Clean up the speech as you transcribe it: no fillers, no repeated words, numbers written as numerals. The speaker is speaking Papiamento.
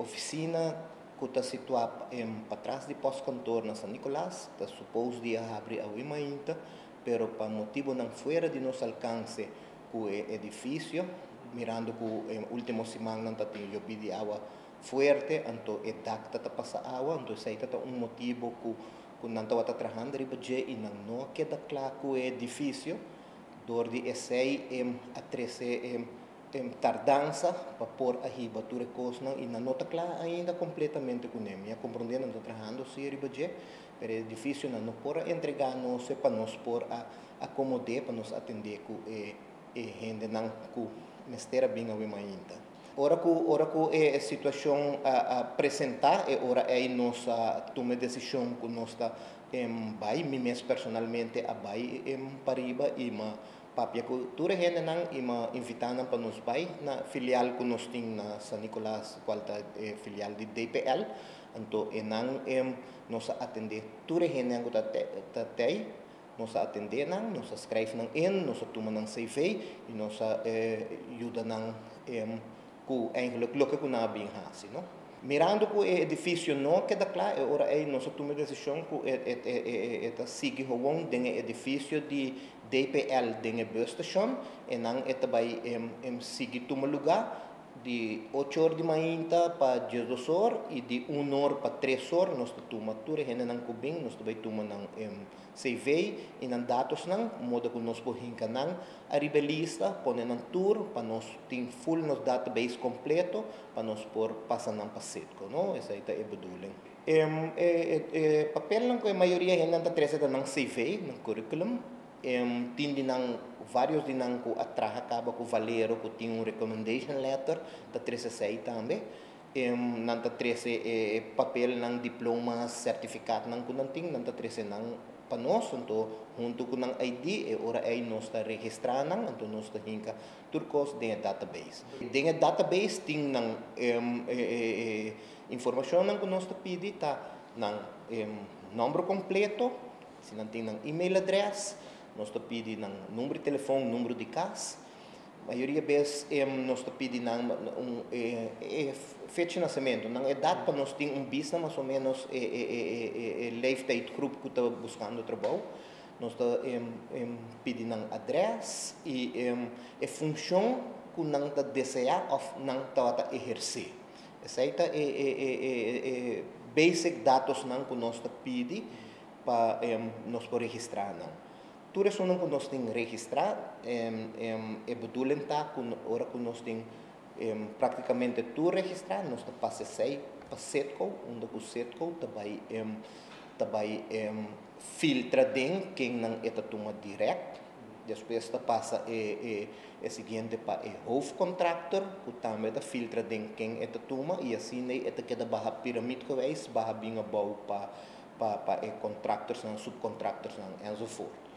oficina cu ta situa patras di postkantoor na San Nicolas ta suppose di a habri awe mainta, pero pa motibonan fuera di nos alcance cu e edificio, mirando cu e ultimo simannan ta tin yobi di awa fuerte, anto e dak ta pasa awa, anto esey ta un motibo cu nan tawata trahando riba dje y nan no a keda cla cu e edificio. Door di esey a trece tardansa pa por a hiba tur e cosnan y nan no ta cla ainda completamente cune. Mi a comprende nan ta trahando si riba dje, pero e edificio nan no por a entrega nos pa nos por a acomode pa nos atende cu e hendenan cu mester a bin awe mainta. Ora cu e situacion a presenta, e ora ey nos a tuma e decision cu nos ta bay, mi mes personalmente a bay pariba y m'a papia cu tur e hendenan y m'a invita nan pa nos bay na filial cu nos tin na San Nicolas, cual ta e filial di DPL. Anto enan nos a atende tur e hendenan cu ta tey, nos a atende nan, nos a schrijf nan in, nos a tuma nan CV y nos a yuda nan cu eigenlijk loke cu nan a bin haci, no? Mirando cu e edificio no a keda cla, e ora ey nos a tuma e decision cu e ta sigui gewoon den e edificio di DPL den e busstation, enan e ta bay sigui tuma luga di 8 or di mainta pa 12 or y di 1 or pa 3 or. Nos ta tuma tur e hendenan cu bin, nos ta bay tuma nan CV y nan datosnan, modo cu nos por hinca nan ariba e lista, pone nan tur pa nos tin full nos database completo pa nos por pasa nan pa Citgo, no? Esey ta e bedoeling. E papelnan cu e mayoria hendenan ta trece ta nan CV, nan curriculum. Tin di nan, varios di nan cu a traha caba cu Valero, cu tin un recommendation letter, ta trece esey tambe. Nan ta trece e papelnan, diplomas, certificatnan cu nan tin, nan ta trece nan pa nos, anto hunto cu nan ID, e ora ey nos ta registra nan, anto nos ta hinca tur cos den e database. Den e database tin nan e informacionnan cu nos ta pidi, ta nan nomber completo, si nan tin nan e-mail address, nos ta pidi nan number di telefon, number di cas. Mayoria bes nos ta pidi nan un e fecha di nacemento, nan edad, pa nos tin un bista mas o menos e leeftijdsgroep cu ta buscando trabou. Nos ta pidi nan adres y e funcion cu nan ta desea of nan tabata eherce. Esey ta e basic datosnan cu nos ta pidi pa nos por registra nan. Tur esunnan cu nos tin registra, e bedoeling ta cu ora cu nos tin practicamente tur registra, nos ta pasa esey pa Citgo, unda cu Citgo ta bay filtra den ken nan e ta tuma direct. Despues ta pasa e siguiente pa e hoofdcontractor, cu tambe ta filtra den ken e ta tuma, y asina e ta keda baha piramidgewijs, baha bin abou pa e contractors nan, subcontractors nan, enzovoort.